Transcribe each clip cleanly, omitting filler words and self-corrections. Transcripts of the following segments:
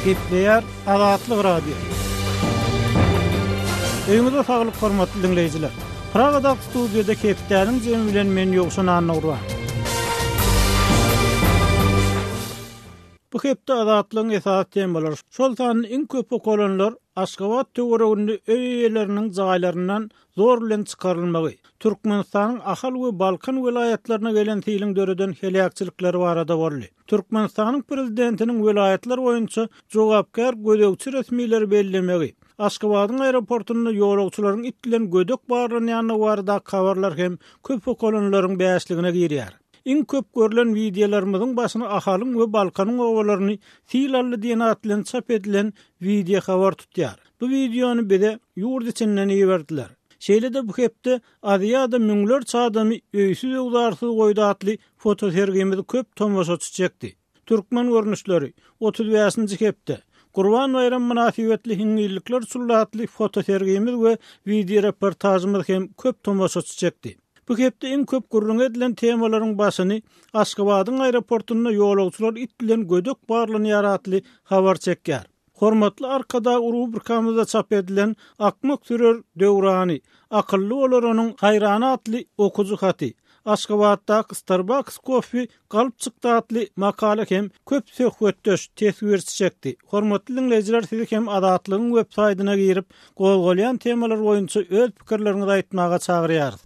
Gepleýär Azatlyk Radiosy. Öýüňize saglyk hormatly diňleýjiler. Pragadaky studiýada hepdäniň jemi bilen men Ýowşan Annagurban. Bu hepde Azatlygyň esasy temalary, şol sanda iň köp okalanlar Aşgabat töwereginde öý eýeleriniň jaýlaryndan zor bilen çykarylmagy, Türkmenistanyň Ahal we Balkan welaýatlaryna gelen siliň döreden heläkçilikleri barada boldy. Türkmenistanyň Prezidentiniň welaýatlar boýunça jogapkär gözegçi resmileri bellemegi, Aşgabadyň aeroportunda ýolagçylaryň it bilen gödek barlanýandygy baradaky habarlar hem köp okalanlaryň bäşligine girýär. Iň köp görlen wideolarymyzyň başyny Ahalyň we Balkanyň obalaryny sil aldy diýen at bilen çap edilen wideohabar tutýar. Bu wideony bize ýurt içinden iberdiler. Şeýle-de bu hepde Aziada müňlerçe adamy öýsüz-öwzarsyz goýdy atly fotosergimiz köp tomaşaçy çekdi. Türkmen görnüşleri, 35-nji hepde, Gurban baýramy mynasybetli hiňňillikler uçuldy atly fotosergimiz we wideoreportažymyz hem köp tomaşaçy çekdi. Bu hepde iň köp gürrüňi edilen temalaryň başyny Aşgabadyň aeroportunda ýolagçylar it bilen gödek barlanýar atly habar çekýär. Hormatly Arkadag rubrikamyzda çap edilen Akmak sürer döwrany, akylly bolar onuň haýrany atly okyjy haty, Aşgabatdaky Starbucks koffi galp çykdy atly makala hem köp söhbetdeş, teswirçi çekdi. Hormatly diňleýjiler sizi hem Azatlygyň web saýdyna girip, gozgalýan temalar boýunça öz pikirleriňizi aýtmaga çagyrýarys.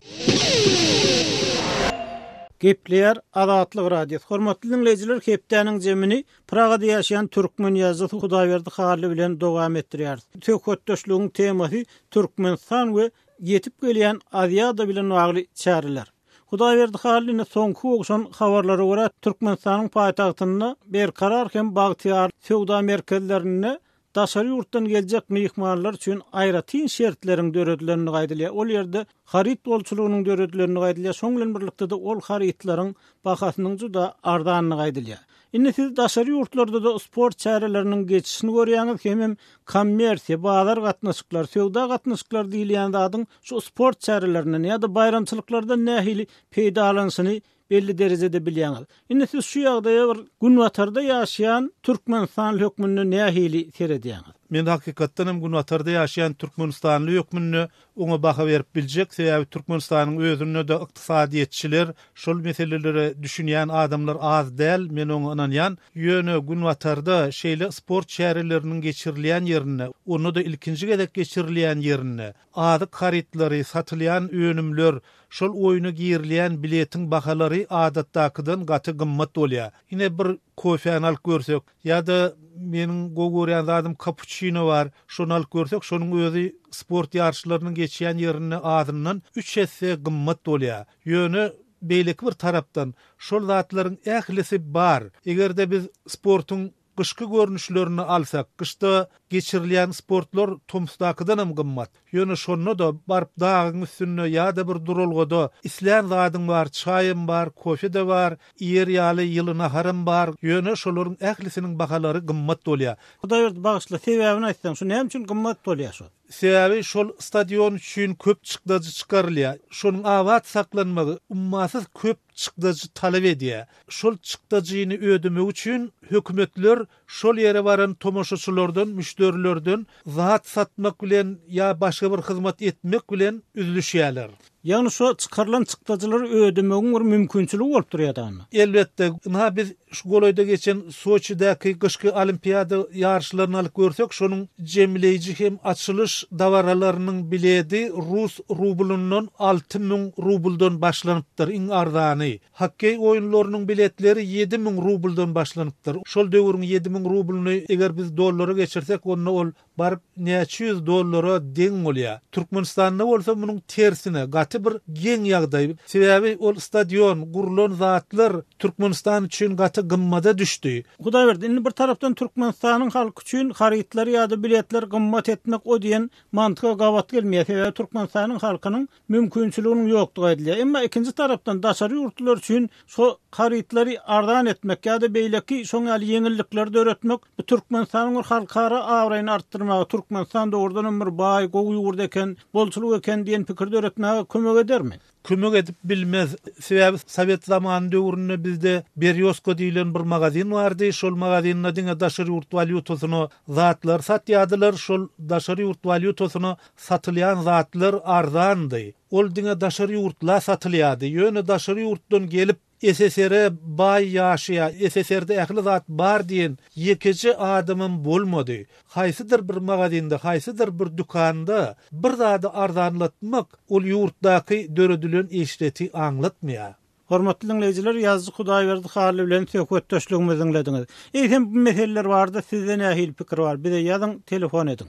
Gepleýär Azatlyk Radiosy. Hormatly diňleýjiler hepdäniň jemini Pragada ýaşaýan türkmen ýazyjysy Hudaýberdi Hally bilen dowam etdirýäris. Söhbetdeşligiň temasy Türkmenistan we ýetip gelýän Aziada bilen bagly çäreler. Hudaýberdi Hally indi soňky gowşan habarlara görä Türkmenistanyň paýtagtynda Berkarar hem Bagtyýar söwda merkezlerinde daşary ýurtdan geljek myhmanlar üçin aýratyn şertleriň döredilendigi aýdylýar. Ol ýerde haryt bolçulygynyň döredilendigi aýdylýar. Şonuň bilen birlikde-de ol harytlaryň bahasynyň juda arzandygy aýdylýar. Indi siz daşary ýurtlarda-da sport çäreleriniň geçişini görýäňiz, hemem kommersiýa, bazar gatnaşyklary, söwda gatnaşyklary diýilýän zadyň şu sport çärelerinden ýa-da baýramçylyklardan nähili peýdalanyşyny belli derejede bilýäňiz. Indi siz şu ýagdaýa bir Günbatarda ýaşaýan türkmenistanly hökmünde nähili seredýäňiz? Men hakykatdan hem Günbatarda ýaşaýan türkmenistanly hökmünde oňa baha berip biljek, sebäbi Türkmenistanyň özünde-de ykdysadyýetçiler, şol meselelere düşünýän adamlar az däl, men oňa ynanýan. Ýöne Günbatarda şeýle sport çäreleriniň geçirilýän ýerinde, onda-da ilkinji gezek geçirilýän ýerinde, Azyk harytlary, satylýan önümler, şol oýna girilýän biletiň bahalary adatdakydan gaty gymmat bolýar. Ine bir kofäni alyp görsek, ýa-da meniň gowy görýän zadym kapuçino bar, şony alyp görsek, şonuň özi sport ýaryşlarynyň geçýän ýerinde azyndan üç esse gymmat bolýar. Ýöne beýleki bir tarapdan, şol zatlaryň ählisi bar. Eger-de biz sportuň Gyşky görnüşlerini alsak, gyşda geçirilýän sportlar tomusdakydanam gymmat. Ýöne şonda-da baryp dagyň üstünde ýa-da bir duralgada islän zadyň bar, çaýam bar, kofe-de bar, iýer ýaly ýyly naharam bar, ýöne şolaryň ählisiniň bahalary gymmat bolýar. Hudaýberdi bagyşla, sebäbini aýtsaň, şu näme üçin gymmat bolýar şol? Sebäbi şol stadion üçin köp çykdajy çykarylýar. Şonuň abat saklanmagy ummasyz köp çykdajy talap edýär. Şol çykdajyny ödemek üçin hökümetler şol ýere baran tomaşaçylardan, müşderilerden zat satmak bilen ýa başga bir hyzmat etmek bilen üzlüşýärler. Ýagny şo çykarylan çykdajylary ödemegiň bir mümkinçiligi bolup durýar da onda. Elbetde, ynha biz şu golaýda geçen Soçidäki gyşky Olimpiada ýaryşlaryny alyp görsek, şonuň jemleýji hem açylyş dabaralarynyň biledi rus rublundan 6000 rubldan başlanypdyr, iň arzany. Hokkeý oýunlarynyň biletleri 7000 rubldan başlanypdyr. Şol döwrüň 7000 rubluny eger biz dollara geçirsek, onda ol baryp näçe ýüz dollara deň bolýar. Türkmenistanda bolsa munuň tersine, gaty bir geň ýagdaý. Sebäbi ol stadion, gurlan zatlar Türkmenistan üçin gaty gymmada düşdi. Hudaýberdi, indi bir tarapdan Türkmenistanyň halky üçin harytlary ýa-da biletleri gymmat etmek o diýen mantyga gabat gelmeýär. Sebäbi Türkmenistanyň halkynyň mümkinçiliginiň ýokdugy aýdylýar. Emma ikinji tarapdan daşary ýurtlular üçin şo harytlary arzan etmek ýa-da beýleki şoň ýaly ýeňillikleri döretmek bu Türkmenistanyň bir halkara abraýyny artdyrmaga, Türkmenistan dogrudan hem bir baý, gowy ýurt eken, bolçulyk eken diýen pikiri döretmäge kömek. kömek edermi? Kömek edip bilmez. Sebäbi sowet zamany döwründe bizde Berýozka diýlen bir magazin bardy. Şol magazinde diňe daşary ýurt walýutasyna zatlar satýardylar. Şol daşary ýurt walýutasyna satylýan zatlar arzandy. Ol diňe daşary ýurtla satylýardy. Ýöne daşary ýurtdan gelip SSR baý ýaşaýar, SSR-de ähli zat bar diýen ýekeje adamam bolmady. Haýsydyr bir magazinde, haýsydyr bir dükanda bir zady arzanlatmak ol ýurtdaky döredilen eşreti aňlatmaýar. Hormatly diňleýjiler, ýazyjy Hudaýberdi Hally bilen söhbetdeşligimizi diňlediňiz. Eýsem bu meseleler barada sizde nähili pikir bar? Bize ýazyň, telefon ediň.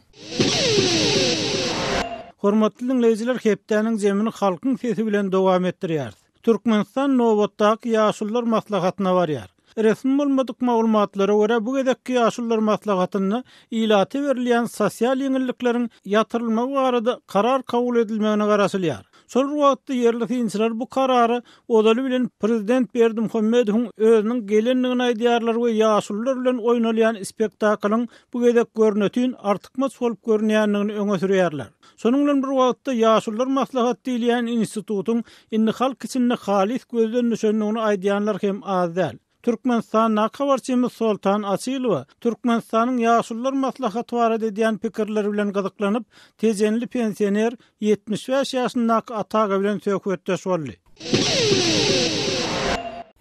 Hormatly diňleýjiler, hepdäniň jemini Halkyň sesi bilen dowam etdirýäris. Türkmenistan nobatdaky Ýaşulular maslahatyna barýar. Resmi bolmadyk maglumatlara görä, bu gezekki Ýaşulular maslahatynda ilata berilýän sosial ýeňillikleriň ýatyrylmagy barada karar kabul edilmegine garaşylýar. Şol bir wagtda, ýerli synçylar bu karara ozaly bilen prezident Berdimuhamedowyň özüniň gelendigini aýdýarlar we ýaşulular bilen oýnalýan spektaklyň bu gezek görnetin artykmaç bolup görünýändigini öňe sürýärler. Şonuň bilen bir wagtda, Ýaşulular maslahaty diýilýän institutyň indi halk içinde halys gözden düşendigini aýdýanlar hem az däl. Türkmenistandaky habarçymyz Soltan Açylowa Türkmenistanyň Ýaşulular maslahaty barada edýän pikirleri bilen gyzyklanyp, tejenli pensioner, 75 ýaşyndaky Ata aga bilen söhbetdeş boldy.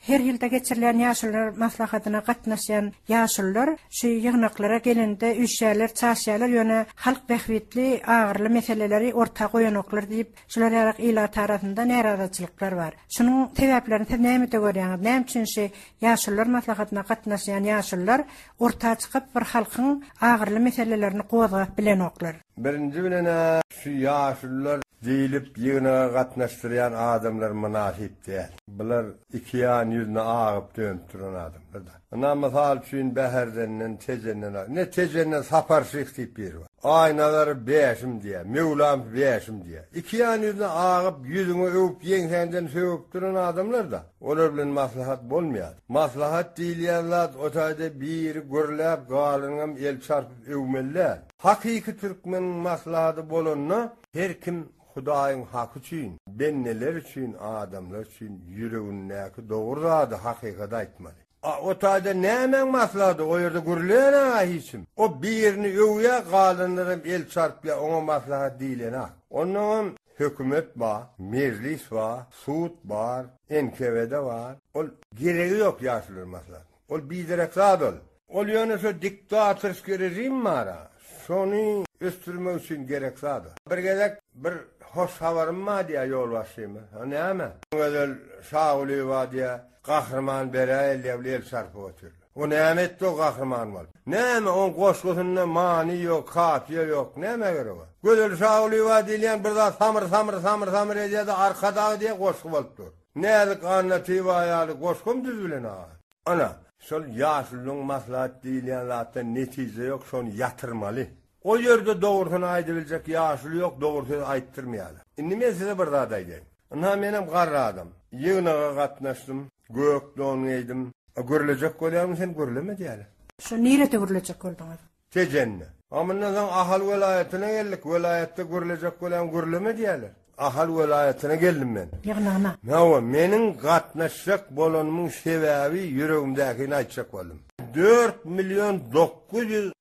Her ýylda geçirilýän Ýaşulular maslahatyna gatnaşýan ýaşulular şu ýygnaklara gelende üýşýärler, çaşýarlar, ýöne halk bähbitli agyrly meseleleri orta goýanoklar diýip, şular ýalak ilat arasynda närazyçylyklar bar. Şunuň sebäplerini siz nämede görýäňiz? Näme üçin şu Ýaşulular maslahatyna gatnaşýan ýaşulular orta çykyp bir halkyň agyrly meselelerini gozgap bilenoklar? Birinji bilen-ä şu ýaşulular diýlip ýygnaga gatnaşdyrýan adamlar mynasyp däl. Bular ikiýan ýüzüne agyp dönüp duran adamlar-da. Ynha, mysal üçin, Bäherdenden, Tejenden, ine Tejenden Sapar şyh diýip biri bar. Aýnazary Bäşim diýýär, Möwlam Bäşim diýýär. Ikiýan ýüzüne agyp, ýüzüňe öwüp, ýeňsäňden sögüp duran adamlar-da. Olar bilen maslahat bolmaýar. Maslahat diýilýän zat o taýda biri gürläp, galanyňam el çarpyp öwmeli däl. Hakyky türkmeniň maslahady bolanda her kim Hudaýyň haky üçin, bendeler üçin, adamlar üçin ýüregindäki dogry zady, hakykady aýtmaly. A o taýda nämäň maslahady, o ýerde gürleýän-ä hiç kim. O birini öwýä, galanlaram el çarpýa, oňa maslahat diýilenak. Onnoňam hökümet bar, mejlis bar, sud bar, NKWD bar. Ol geregi ýok ýaşulular maslahatynyň. Ol biderek zat ol. Ol ýöne şo diktatorskiý režim bar-a, şony ösdürmek üçin gerek zat o. Bir gezek bir hoş habarym bar diýýär ýolbaşçymyz. O näme? Gözel Şagulyýewa diýýär, gahryman beräýeli diýýär, el çarpyp otyrlar. O näme etdi o gahryman bolup? Näme, oň goşgusynda many ýok, kafiýa ýok, nämä gerek o? Gözel Şagulyýewa diýilýän bir zat samyr-samyr, samyr-samyr edýär-de, Arkadag diýýär, goşgy bolup dur. Näzik Annatyýewa ýaly goşgam düzülen aga. Ana, şol ýaşulynyň maslahat diýilýän zatdan netije ýok, şony ýatyrmaly. O ýerde dogrusyny aýdybiljek ýaşuly ýok, dogry söz aýtdyrmaýarlar. Indi men size bir zat aýdaýyn. Ynha menem garry adam. Ýygnaga gatnaşdym, gök don geýdim. A gürlejek bolýarmyň sen gürleme diýýärler. Şo nirede gürlejek bolduňyz? Tejende. A mundan soň Ahal welaýatyna geldik. Welaýatda gürlejek bolýaň gürleme diýýärler. Ahal welaýatyna geldim men. Ýygnagyna. Hawa, meniň gatnaşjak bolanymyň sebäbi ýüregimdäkini aýtjak boldum. 4 million 912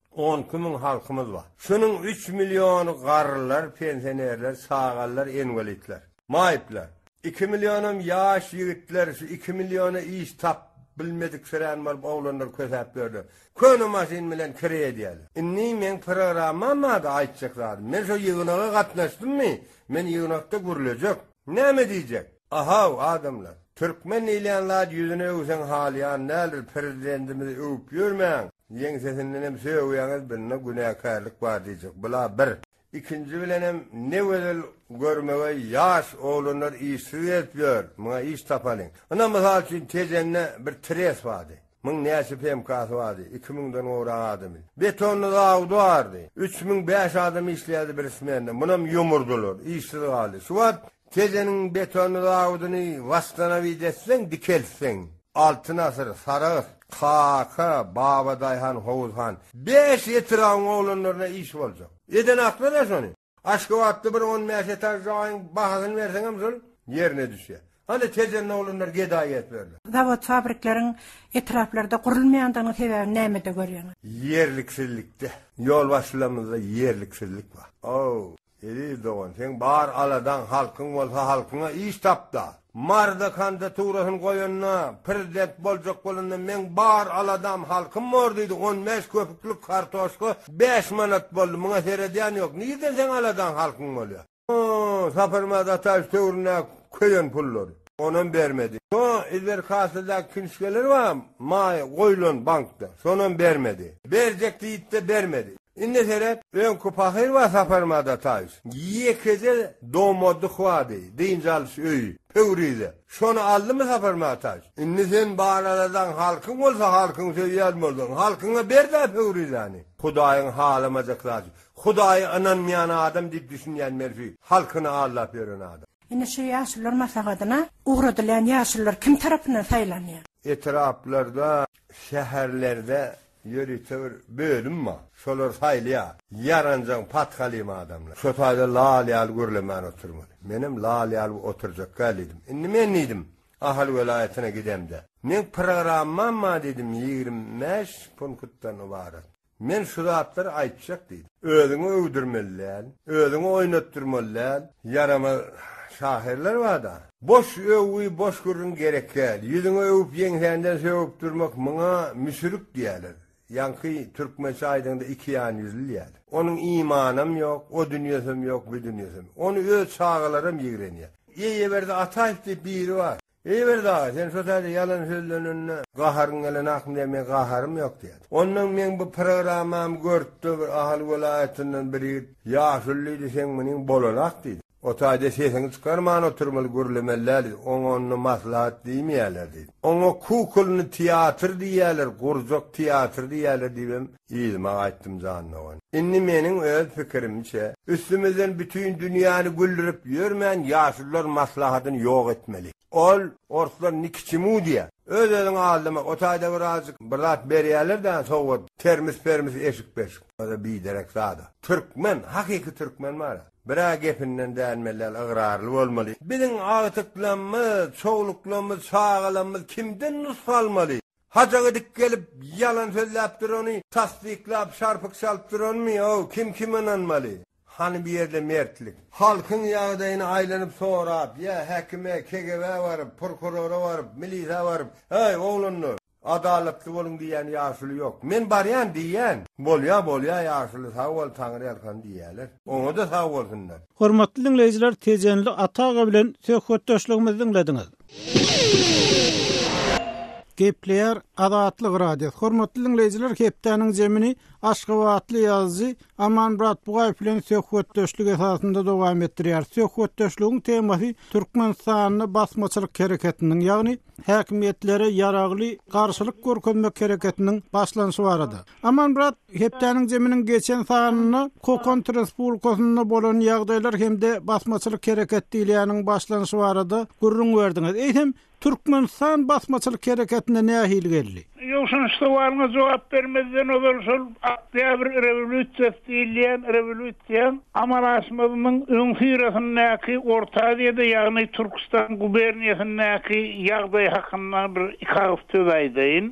müň halkymyz bar. Şunuň 3 milliony garrylar, pensionerler, çagalar, inwalidler. Maýyplar. 2 millionam ýaş ýigitler, şu 2 milliona iş tap bilmedik sirän bolup oglanlar kösäp ýörler. Köne maşyn bilen kireý edýärler. Indi meň programmam bardy aýtjak zadym. Men şo ýygnaga gatnaşdymmy, men ýygnakda gürlejek. Näme diýjek? Ahaw, adamlar. Türkmen diýilýän zat ýüzüne öwseň halaýan däldir, prezidentimizi öwüp ýörmäň, ýeňsesindenem sögýäňiz bunda günäkärlik bar diýjek. Bula bir. Ikinji bilenem ne gözel görmege ýaş oglanlar işsiz gezip ýör, muňa iş tapalyň. Ynha mysal üçin Tejende bir trest bardy. Muň näçe PMK-sy bardy, iki müňden gowrak adamy. Betonny zawody bardy. 3005 adam işleýärdi bir smende. Munam ýumurdylar, işsiz galdy. Şu wagt Tejeniň betonny zawodyny wastanowit etseň, dikeltseň, Altyn asyr, Sarahs, Kaka, Babadaýhan, Howuzhan, bäş etrabyň oglanlaryna iş boljak. Eden aklar-a şony. Aşgabatda bir 15 etaž jaýyň bahasyny berseňem şol ýerine düşýär. Hany Tejende oglanlar gedaý gezip ýörler. Zawod-fabrikleriň etraplarda gurulmaýandygynyň sebäbini nämede görýäňiz? Ýerliksizlikde. Ýolbaşçylarymyzda ýerliksizlik bar. Ow, eziz dogan, seň bar aladaň halkyň bolsa halkyňa iş tap-da. Maryda kandidaturasyny goýanda, prezident boljak bolanda meň bar aladam halkym bor diýdi, 15 köpüklik kartoşka bäş manat boldy, muňa seredýän ýok. Nirden seň aladaň halkyň bolýar? Saparmyrat Ataýew töwründäki köýen pullary. Onam bermedi. Şo Izberkassydaky kinişgeler bar, maýa goýlan bankda. Şonam bermedi. Berjek diýip-de bermedi. Indi seret, öňki pahyr bar Saparmyrat Ataýew. Ýekeje dom oddyh bardy, dynç alyş öýi, Pöwrize. Şony aldymy Saparmyrat Ataýew? Indi sen bar aladaň halkyň bolsa, halkyňy söýýän bolsaň, halkyňa ber-dä Pöwrizäni. Hudaýyň halamajak zady. Hudaýa ynanmaýan adam diýip düşünýän men şu halkyny aldap ýören adam. Indi şu ýaşulular maslahatyna ugradylýan ýaşulular kim tarapyndan saýlanýar? Etraplarda, şäherlerde ýörite bir bölüm bar. Şolar saýlaýar. Ýaranjaň pathalym adamlar. Şo taýda lal ýaly gürlemän oturmaly. Menem lal ýaly oturjak däl diýdim. Indi men diýdim, Ahal welaýatyna gidemde. Meň programmam bar diýdim, 25 punktdan ybarat. Men şu zatlary aýtjak diýdim. Özüňi öwdürmeli däl, özüňi oýnatdyrmaly däl. Ýaramaz şahyrlar bar-da. Boş öwgi, boş gürrüň gerek däl. Ýüzüňe öwüp, ýeňsäňden sögüp durmak muňa müşürik diýerler. Ýaňky türkmençe aýdaňda ikiýan ýüzli diýerler. Onuň imanam ýok, o dünýesem ýok, bu dünýesem. Ony öz çagalaram ýigrenýär. Eýeberdi Ataýew diýip biri bar. Eýberdi aga, sen şo taýda ýalan sözlenende gaharyň gelenakmy diýýär, meň gaharym ýok diýýär. Onnoň meň bu programmamy görüpdi bir Ahal welaýatyndan bir ýigit, ýaşuly diýdi, seň munyň bolanak diýdi. O taýda sesiňi çykarman oturmaly, gürlemeli däl diýdi. Oňa onda maslahat diýmeýärler diýdi. Oňa kukolny teatr diýýärler, gurjak teatr diýýärler diýibem yzyma gaýtdym jan dogan. Indi meniň öz pikirimçe, üstümizden bütin dünýäni güldürip ýörmän ýaşulular maslahatyny ýok etmeli. Ol, orslar ni k çemu diýýär. Öz-özüňi aldamak, o taýda birazjyk bir zat berýärler-dä sowgat, termis-permis, eşik-peşik. O-da biderek zad-a. Türkmen, hakyky türkmen bar-a. Bir-ä gepinden dänmeli däl, ygrarly bolmaly. Biziň agtyklarymyz, çowluklarymyz, çagalarymyz kimden nusga almaly? Haja gidip gelip ýalan sözläp durany tassyklap şarpyk çalyp duranmy ýow kim kime ynanmaly? Hany bu ýerde mertlik? Halkyň ýagdaýyny aýlanyp sorap ýa häkime KGB baryp prokurora baryp milisä baryp heý oglanlar adalatly boluň diýýän ýaşuly ýok. Men barýan diýýän. Bolýa bolýa ýaşuly sag bol taňryýalkasyn diýýäler. Oňada sag bolsunlar. Hormatly diňleýjiler Tejenli Ata aga bilen söhbetdeşligimizi diňlediňiz. Gepleýär Azatlyk Radiosy. Hormatly diňleýjiler, hepdäniň jemini aşgabatly ýazyjy Amanmyrat Bugaýew bilen söhbetdeşlik esasynda dowam etdirýäris. Söhbetdeşligiň temasy Türkmenistanda basmaçylyk hereketiniň, ýagny häkimiýetlere ýaragly garşylyk görkezmek hereketiniň başlanyşy barada. Amanmyrat, hepdäniň jeminiň geçen sanynda Kokant Respublikasynda bolan ýagdaýlar hem-de basmaçylyk hereket diýilýäniň başlanyşy barada gürrüň berdiňiz. Eýsem, Türkmenistan basmaçylyk hereketine nähili geldi? Ýowşan şu sowalyňa jogap bermezden ozal şol Oktýabr rewolýusiýasy diýilýän rewolýusiýaň amala aşmazynyň öňüsyrasyndaky Orta Aziýada, ýagny Türküstan guberniýasyndaky ýagdaý hakynda bir iki agyz söz aýdaýyn.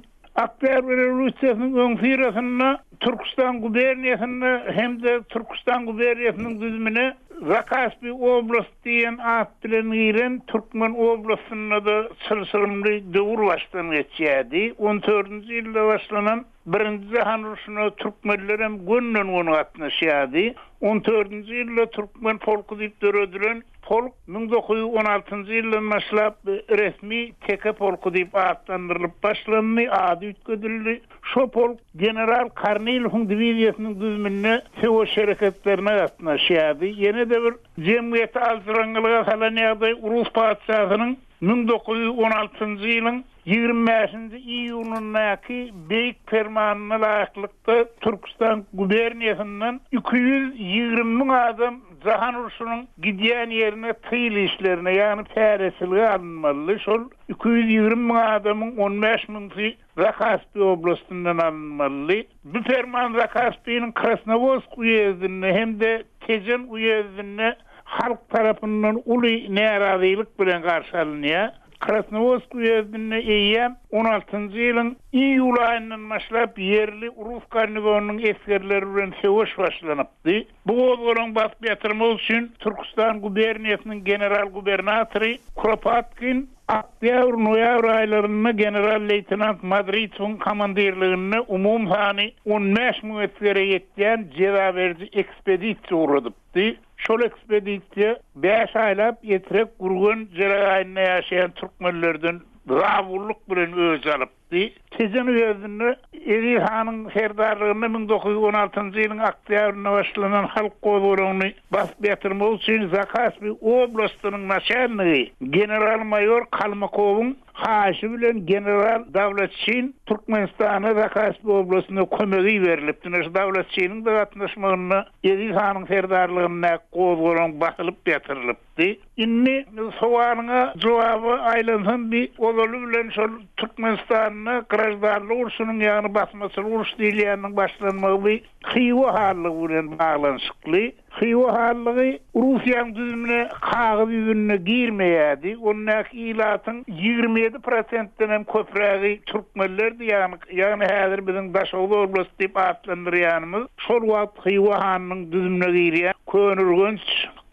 Oktýabr rewolýusiýasynyň öňüsyrasynda Türküstan guberniýasynda hem-de Türküstan guberniýasynyň düzümine Zakaspi oblast diýen at bilen giren Türkmen oblastynda-da çylşyrymly döwür başdan geçýärdi. On dördünji ýylda başlanan Birinji jahan urşuna türkmenlerem gönden-göni gatnaşýardy. On dördünji ýylda Türkmen polky diýip döredilen Polk 1916-njy ýyldan başlap resmi Teke polky diýip atlandyrylyp başlandy, ady üýtgedildi. Şo polk general Kornilowyň diwiziýasynyň düzüminde söweş hereketlerine gatnaşýardy. Ýene-de bir jemgyýeti aljyraňňylyga salan ýagdaý rus patyşasynyň 1916-njy ýylyň 25-nji iýunyndaky Beýik Permanyna laýyklykda Türküstan guberniýasyndan 220 müň adam Jahan urşunyň gidýän ýerine tyl işlerine, ýagny päreçilige alynmalydy. Şol 220 müň adamyň 15 müňüsi Zakaspi oblastyndan alynmalydy. Bu perman Zakaspiniň Krasnowodsk uýezdinde hem-de. Tejen uýezdinde halk tarapyndan uly närazylyk bilen garşy alynýar. Krasnowodsk uýezdinde eýýäm on altynjy ýylyň iýul aýyndan başlap ýerli rus garnizonynyň esgerleri bilen söweş başlanypdy. Bu gozgalaňy basyp ýatyrmak üçin Türküstan guberniýasynyň general-gubernatory Kuropatkin oktýabr-noýabr aýlarynda general-leýtenant Madritowyň komandirliginde umumy sany 15 000 esgere ýetýän jeza beriji ekspedisiýa ugradypdy. Şol ekspedisiýa bäş aýlap Etrek, Gürgen jelegaýynda ýaşaýan türkmenlerden zabunlyk bilen öç alypdy. Tejen uýezdinde Eziz hanyň serdarlygynda 1916-njy ýylyň oktýabrynda başlanan halk gozgalaňyny basyp ýatyrmak üçin Zakaspi oblastynyň naçalnigi general-maýor Kalmakowyň haýyşy bilen general Dawlatşin Türkmenistana Zakaspi oblastyna kömege iberilipdi. Ine şu Dawlatşiniň-de gatnaşmagynda Eziz hanyň serdarlygyndaky gozgalaň basylyp ýatyrylypdy. Indi sowalyňa jogaba aýlansam bi ozaly bilen şol Türkmenistanda graždanlyk urşunyň ýagny basmaçylyk uruş diýilýäniniň başlanmagy bi Hywa hanlygy bilen baglanyşykly. Hywa hanlygy Russiýanyň düzümine kagyz ýüzünde girmeýärdi. Ondaky ilatyň 27 prosentden hem köprägi türkmenlerdi, ýagny ýagny häzir biziň Daşoguz oblasty diýip atlandyrýanymyz şol wagt Hywa hanynyň düzümine girýän Köneürgenç,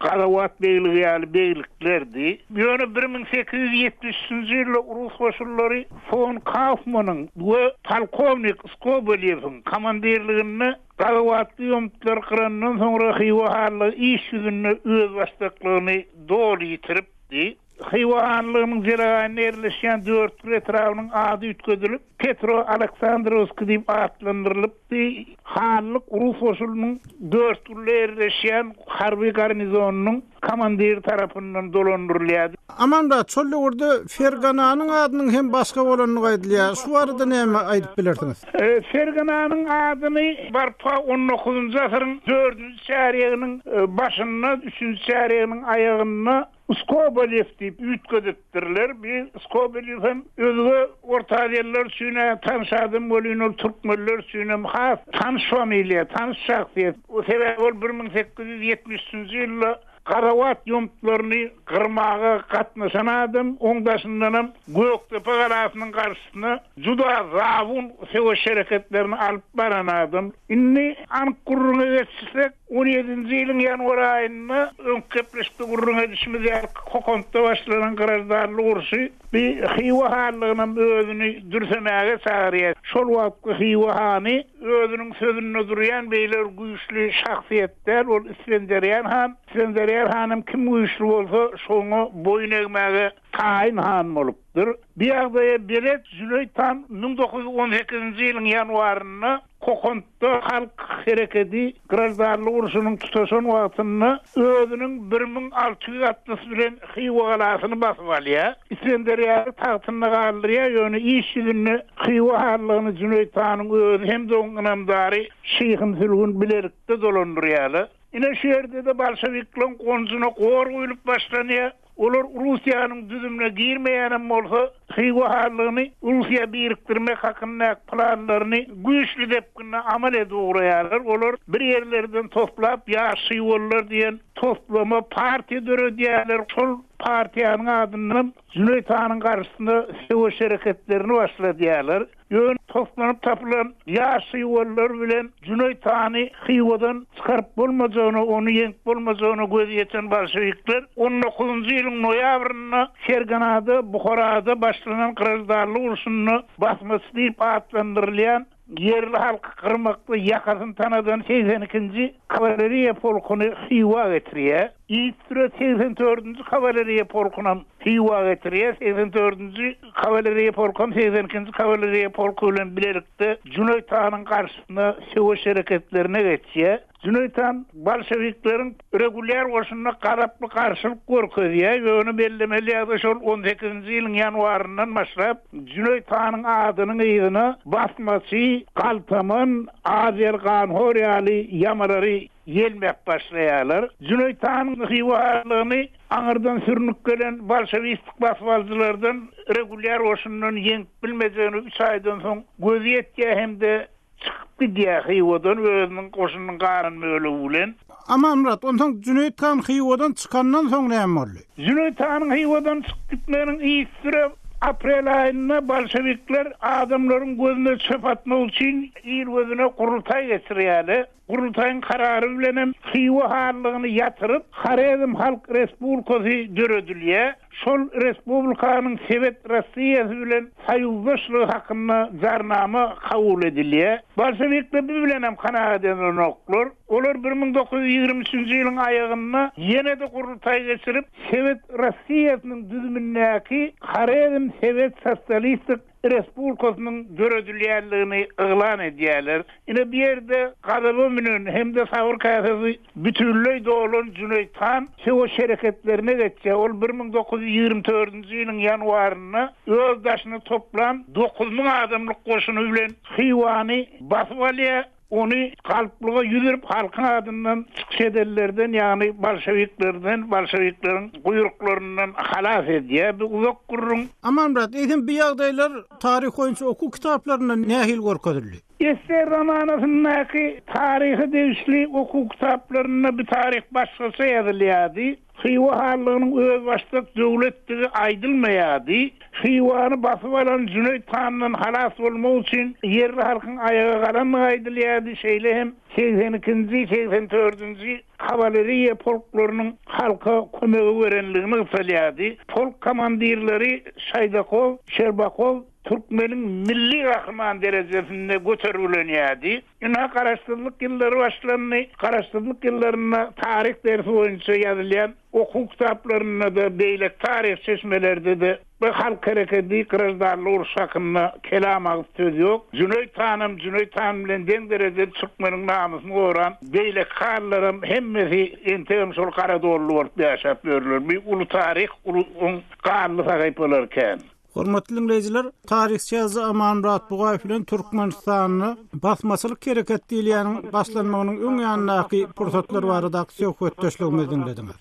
Gazawat begligi ýaly begliklerdi. Ýöne 1873-nji ýylda rus goşunlary fon Kaufmanyň we polkownik Skobelewiň komandirliginde Gazawatly ýomutlar gyrandan soňra Hywa hanlygy iş ýüzünde özbaşdaklygyny doly ýitiripdi. Hywa hanlygynyň jelegaýynda ýerleşýän Dörtgül etrabynyň ady üýtgedilip, Petro-Aleksandrowskiý diýip atlandyrylypdy. Hanlyk rus goşunynyň Dörtgülde ýerleşýän harby garnizonynyň komandiri tarapyndan dolandyrylýardy. Amanmyrat, şol döwürde Fergananyň adynyň hem başga bolandygy aýdylýar. Şu barada näme aýdyp bilersiňiz? Fergananyň adyny barpa on dokuzynjy asyryň dördünji çärýeginiň başynda, üçünji çärýeginiň aýagynda Skobelew diýip üýtgedipdirler. Bir Skobelew hem özge Orta Aziýalylar üçin-ä tanyş adam welin, ol türkmenler üçinem has tanyş familiýa, tanyş şahsyýet. Sebäbi ol 1873-nji ýylda Garawat ýomutlaryny gyrmaga gatnaşan adam, oň daşyndanam Gökdepe galasynyň garşysyna juda zabun söweş hereketlerini alyp baran adam. Indi anyk gürrüňe geçsek, On ýedinji ýylyň ýanwar aýynda öňki gepleşikde gürrüň edişimiz ýaly Kokantda başlanan graždanlyk urşy bi Hywa hanlygynam özüni dürsemäge çagyrýar. Şol wagtky Hywa hany özüniň sözünde durýan beýle bir güýçli şahsyýet däl, ol Isgenderýan han. Isgenderýan hanam kim güýçli bolsa şoňa boýun egmäge taýyn han bolupdyr. Bu ýagdaýa belet Jüneýit han 1918-nji ýylyň ýanwarynda Kokantda halk herekedi graždanlyk urşunyň tutaşan wagtynda özüniň 1600 atlysy bilen Hywa galasyny basyp alýar. Isgenderýary tagtynda galdyrýar, ýöne iş ýüzünde Hywa hanlygyny Jüneýit hanyň özi hem-de onuň ynamdary Şyhym Sülgün bilelikde dolandyrýarlar. Ine şu ýerde-de bolşewikleriň gonjuna gor guýlup başlanýar. Olar Russiýanyň düzümine girmeýänem bolsa, Hywa hanlygyny Russiýa birikdirmek hakyndaky planlaryny güýçli depginde amal edip ugraýarlar. Olar bir ýerlerden toplap Ýaş hywalylar diýen toplama partiýa döredýärler. Şol partiýanyň adyndanam Jüneýit hanyň garşysyna söweş hereketlerini başladýarlar. Ýöne toslanyp tapylan ýaş hywalylar bilen Jüneýit hany Hywadan çykaryp bolmajagyna, ony ýeňip bolmajagyna gözi ýeten bolşewikler on dokuzynjy ýylyň noýabrynda Ferganada, Buharada başlanan graždanlyk urşunda basmaçy diýip atlandyrylýan ýerli halky gyrmakda ýakasyny tanadan segsen ikinji kawaleriýa polkuny Hywa getirýär. Yzysüre segsen dördünji kawaleriýa polkunam Hywa getirýär. Segsen dördünji kawaleriýa polkam segsen ikinji kawaleriýa polky bilen bilelikde Jüneýit hanyň garşysyna söweş hereketlerine geçýär. Jüneýit han bolşewikleriň regulýar goşunyna gazaply garşylyk görkezýär. Ýöne bellemeli ýagdaý şol on sekizinji ýylyň ýanwaryndan başlap Jüneýit hanyň adynyň yzyna basmaçy, galtaman, aziýaly ganhor ýaly ýamalary ýelmäp başlaýarlar. Jüneýit hanyň Hywa hanlygyny aňyrdan sürnüp gelen bolşewistik basybalyjylardan regulýar goşundan ýeňip bilmejegine üç aýdan soň gözi ýetýär hem-de çykyp gidýär Hywadan özüniň goşunynyň galan bölegi bilen. Amanmyrat, onsoň Jüneýit han Hywadan çykandan soň näme boldy? Jüneýit hanyň Hywadan çykyp gitmeginiň yzysüre aprel aýynda bolşewikler adamlaryň gözüne çöp atmak üçin il gözüne gurultaý geçirýärler. Gurultaýyň karary bilenem Hywa hanlygyny ýatyryp, Horezm Halk Respublikasy döredilýär. Şol respublikanyň Sowet Rossiýasy bilen soýuzdaşlygy hakynda jarnama kabul edilýär. Bolşewikler bu bilenem kanagat edenoklar. Olar 1923-nji ýylyň aýagynda ýene-de gurultaý geçirip, Sowet Rossiýasynyň düzümindäki Horezm Sowet Sosialistik Respublikasynyň döredilýändigini yglan edýärler. Ine bu ýerde gazaba münen hem-de sabyr käsesi bütinleý dolan Jüneýt han söweş hereketlerine geçýär. Ol 1924-nji ýylyň ýanwarynda öz daşyna toplan 9000 adamlyk goşuny bilen Hywany basyp alýar. Ony galplyga ýüzürip halkyň adyndan çykyş edenlerden, ýagny bolşewiklerden, bolşewikleriň guýruklaryndan halas edýär. Bu uzak gürrüň. Amanmyrat, eýsem bu ýagdaýlar taryh boýunça okuw kitaplarynda nähili görkezildi? Ssr zamanasyndaky taryha degişli okuw kitaplarynda bu taryh başgaça ýazylýardy. Hywa hanlygynyň özbaşdak döwletdigi aýdylmaýardy. Hywany basyp alan Jüneýt handan halas bolmak üçin ýerli halkyň aýaga galandygy aýdylýardy, şeýle hem segsen ikinji, segsen dördünji kawaleriýa polklarynyň halka kömegi berenligi nygtalýardy. Polk komandirleri Şaýdakow, Şerbakow türkmeniň milli gahryman derejesinde götergilenýärdi. Ynha, Garaşsyzlyk ýyllary başlandy. Garaşsyzlyk ýyllarynda taryh dersi boýunça ýazylýan okuw kitaplarynda-da, beýleki taryhy çeşmelerde-de bu halk hereketi, graždanlyk urşy hakynda kelam agyz söz ýok. Jüneýit hanam, Jüneýit han bilen deň derejede türkmeniň namysyny goran beýleki hanlaram hemmesi entegem şol garadonly bolup ýaşap ýörler. Bu uly taryh, uly oň ganly sahypalary kän. Hormatly diňleýjiler, taryhçy ýazyjy Amanmyrat Bugaýew bilen Türkmenistanda basmaçylyk hereket diýilýäniň başlanmagynyň öň ýanyndaky pursatlar baradaky söhbetdeşligimizi diňlediňiz.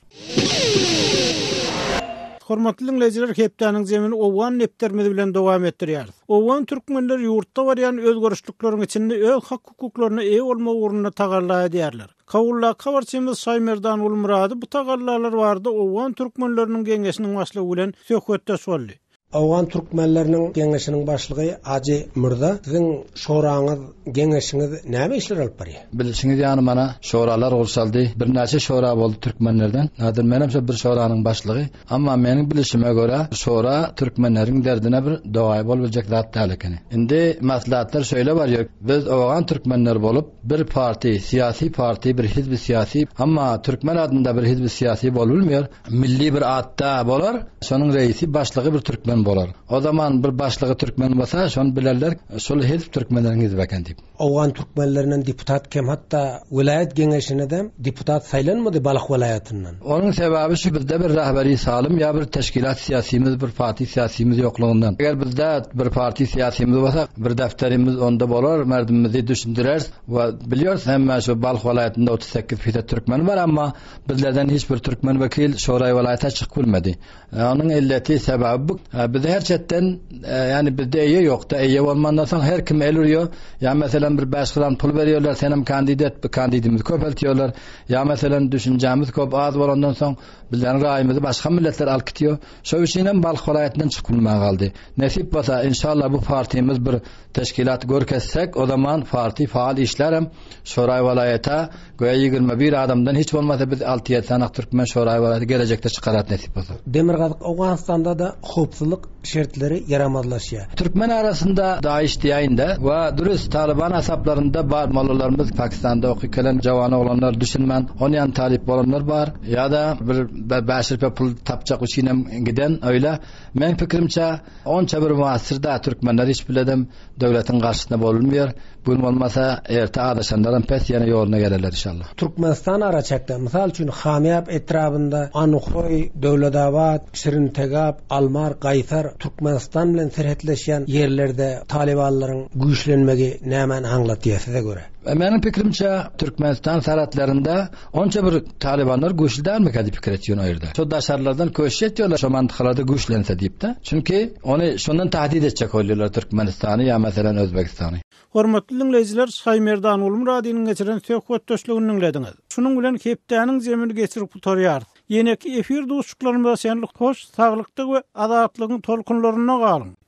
Hormatly diňleýjiler, hepdäniň jemini owgan depderimiz bilen dowam etdirýäris. Owgan türkmenleri ýurtda barýan özgerişlikleriň içinde öz hak-hukuklaryna eýe bolmak ugrunda tagalla edýärler. Kabuldaky habarçymyz Şaýmerdan Gulmyrady bu tagallalar barada owgan türkmenleriniň geňeşiniň başlygy bilen söhbetdeş boldy. Owgan türkmenleriniň geňeşiniň başlygy Ajy Mürza, siziň şoraňyz, geňeşiňiz näme işler alyp barýar? Bilşiňiz ýaly mana şoralar gurşaldy. Birnäçe şora boldy türkmenlerden. Häzir menem şo bir şoranyň başlygy. Emma meniň bilişime görä, şora türkmenleriň derdine bir dogaý bolup biljek zat däl ekeni. Indi maslahatlar şeýle barýar, biz owgan türkmenleri bolup, bir parti, syýasy parti, bir hizbi syýasy, emma türkmen adynda bir hizbi syýasy bolup bilmeýär, milli bir atda bolar, şonuň reisi, başlygy bir türkmen bolar. O zaman bir başlygy türkmen bolsa, şony bilerler, şol hizb türkmenleriň hizbi eken diýip. Owgan türkmenlerinden deputat kem hatda welaýat geňeşinedem deputat saýlanmady Balh welaýatyndan. Onuň sebäbi şu bizde bir rahberi salym ýa bir teşkilat syýasymyz bir parti syýasymyz ýoklugyndan. Eger bizde bir parti syýasymyz bolsa bir defterimiz onda bolar merdimimizi düşündireris we bilýoris hemme şu Balh welaýatynda 38 fisat türkmen bar amma bizlerden hiç bir türkmen wekil şoraý welaýata çykyp bilmedi. Onuň illeti, sebäbi bu. Bizde her çetden, ýagny bizde eýe ýok-da, eýe bolmandan soň her kim el urýar. Ýa meselem bir bäş gram pul berýärler, senem kandid et, kandidimizi köpeltýärler. Ýa meselem düşünjämiz köp az bolandan soň bizleriň raýymyzy başga milletler alyp gitýär. Şo üçin hem Balh welaýatyndan çykyp bilmän galdy. Nesip bolsa, inşallah bu partimiz bir teşkilat görkezsek, o zaman parti faal işlärem. Şoraý welaýata Göýä 21 adamdan hiç bolmasa biz alty-ýedi sany türkmen şoraý welaýaty gelejekde çykarat nesip bolsa. Demirgazyk Owganystanda-da howpsuzlyk şertleri ýaramazlaşýar. Türkmen arasynda Daiş diýäýin-de we dürüst Talyban hasaplarynda bar mollalarymyz Pakistanda okyp gelen jawan oglanlar düşünmän onýan talyp bolanlar bar ýa-da bir bäş rüpe pul tapjak üçinem giden öýle meň pikirimçe onça bir muassir-da türkmenler hiç biledem döwletiň garşysyna bolunmaýar. Bu gün bolmasa, erte azaşanlaram pes ýene ýoluna gelerler inşallah. Türkmenistan araçäkde, mysal üçin, Hamyap etrabynda Anuhoý, Döwletabat, Şirintegap, Almar, Gaýsar Türkmenistan bilen serhetleşýän ýerlerde talybanlaryň güýçlenmegi nämäni aňlatýar size görä? Meniň pikirimçe Türkmenistan serhetlerinde onça bir talybanlar güýçli dälmikä diýip pikir etýän o ýerde. Şo daşarlardan köşüş etýärler şo mantykalarda güýçlense diýip-de. Çünki ony şondan tahdit etjek bolýarlar Türkmenistany ýa meselem Özbegistany. Hormatly diňleýjiler Şaýmerdan Gulmyradynyň geçiren söhbetdeşligini diňlediňiz. Şunuň bilen hepdäniň jemini geçirip gutarýarys. Ýeneki efir duşuşyklarymyza çenli hoş saglykda we azatlygyň tolkunlarynda galyň!